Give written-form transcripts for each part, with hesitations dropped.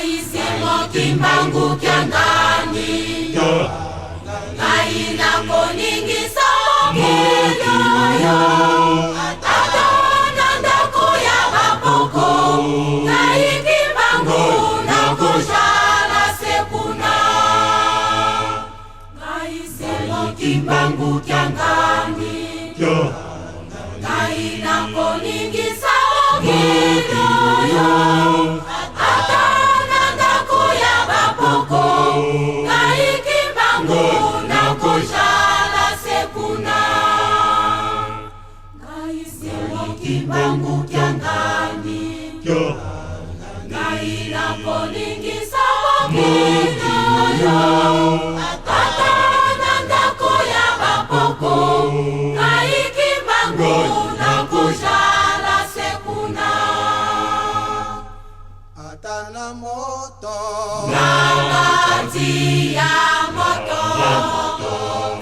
Ngai Simon Kimbangu Kiangani, ngai nakoningisa mokili oyo, ata na ndako ya bapoko, ngai Kimbangu nakozala se kuna. Ngai Simon Kimbangu Kiangani, ngai nakoningisa mokili oyo, ata na ndako ya bapoko, ngai Kimbangu nakozala se kuna. Ngai Simon Kimbangu Kiangani, ngai nakoningisa mokili oyo, ata na ndako ya bapoko, ngai Kimbangu nakozala se kuna. Ata na moto, na kati ya moto,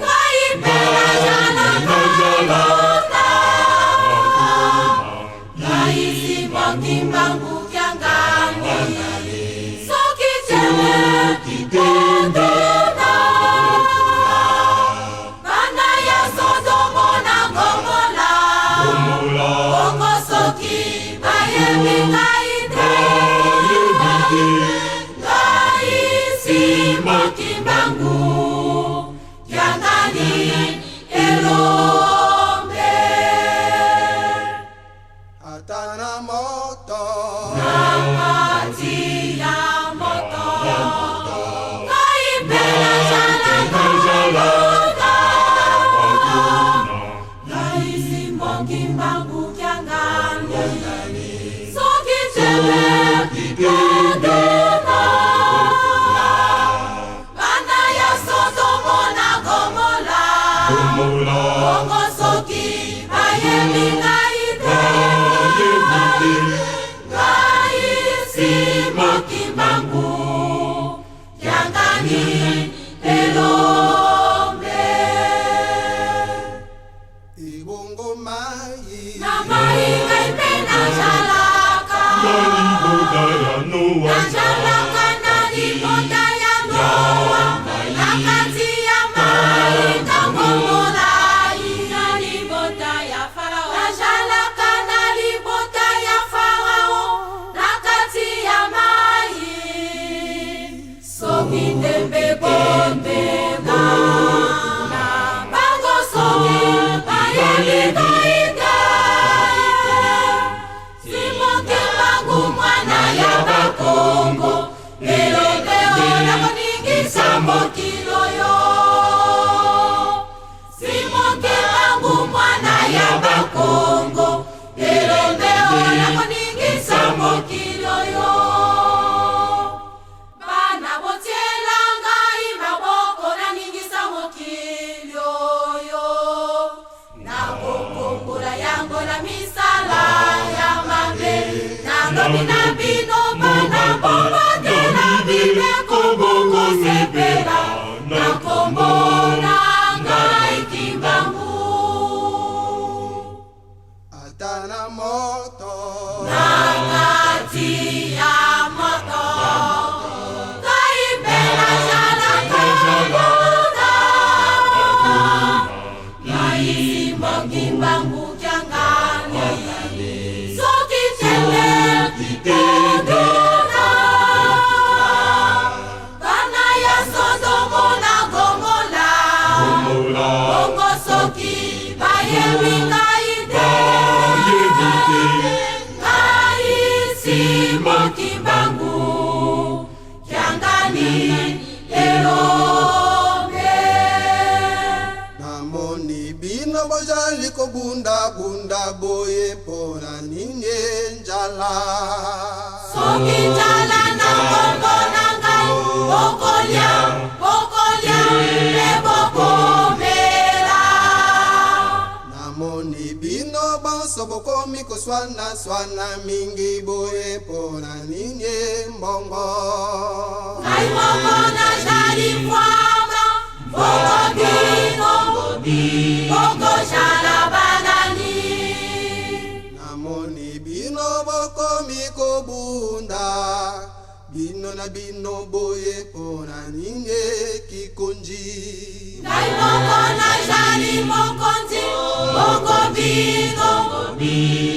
ngai mpe nazalaka kuna. Ngai Simon Kimbangu Kiangani, soki tembe botuna bana ya Sodomo na Gomola, bongo soki bayebi ngai te, ngai Simon Kimbangu Kiangani elombe. Ata na moto, na kati ya moto, ngai mpe nazalaka kuna. Ngai Simon Kimbangu Kiangani, soki tembe botuna bana ya Sodomo na Gomola, bongo soki bayebi ngai te, ngai Simon Kimbangu Kiangani elombe. Ebongo mai, Na mai ngai mpe nazalaka, nazalaka na libota ya Noa, na kati ya mai ntango molai. Na libota ya Farao, nazalaka na libota ya Farao, na kati ya mai. Soki tembe bondela bango, soki bayebi ngai te, Simon Kimbangu mwana ya Bakongo, elombe oyo nakoningisa mokili oyo. Simon Kimbangu mwana ya Bakongo, elombe oyo nakoningisa mokili oyo. Bana botiela ngai maboko, naningisa mokili oyo, nakokombola yango na misala ya mabe. Nalobi na bino bana, bobatela mibeko, bokosepela na kombo na ngai Kimbangu. Ata na moto, na kati ya moto, ngai mpe nazalaka kuna. Ngai Simon Kimbangu Kiangani, soki tembe botuna bana ya Sodomo na Gomola, bongo soki bayebi ngai te, ngai Simon Kimbangu Kiangani elombe. Namoni bino bozali kobundabunda boye, mpona nini? Njala? Soki njala na nkombo na ngai, bokolia, bokolia mpe bokomela. Namoni bino bonso bokomi koswana-swana mingi boye, mpona nini? Mbongo? Ngai moko nazali mfwama, bongo bino bokozala banani? Namoni bino bokomi kobunda. Bino na bino boye mpo na nini kikonji? Ngai moko nazali mokonzi, bongo bino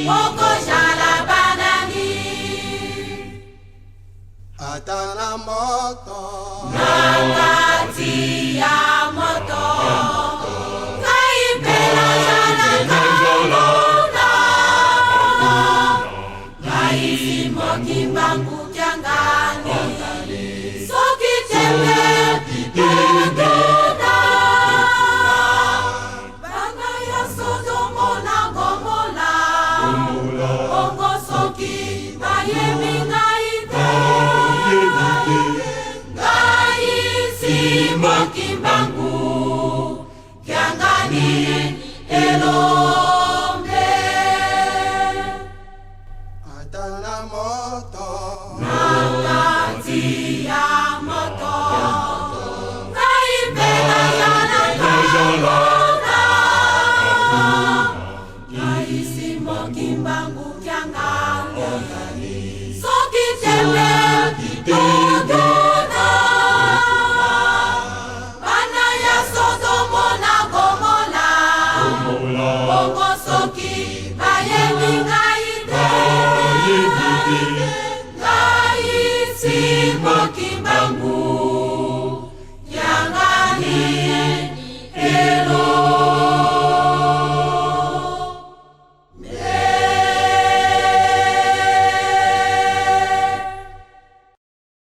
bokozala banani? Ata na moto, na kati ya moto, ngai mpe nazalaka kuna. Ngai Simoki Mbangu Kiangani, soki tembe botuna bana ya Sodomo na Gomola, bongo soki bayebi ngai te, ngai Simoki Mbangu Kiangani elombe. Ata na moto, na kati ya moto, ngai mpe nazalaka kuna. Ngai Simoki Mbangu Kiangani, soki tembe botuna bana ya Sodomo na Gomola, bongo soki bayebi ngai te, ngai.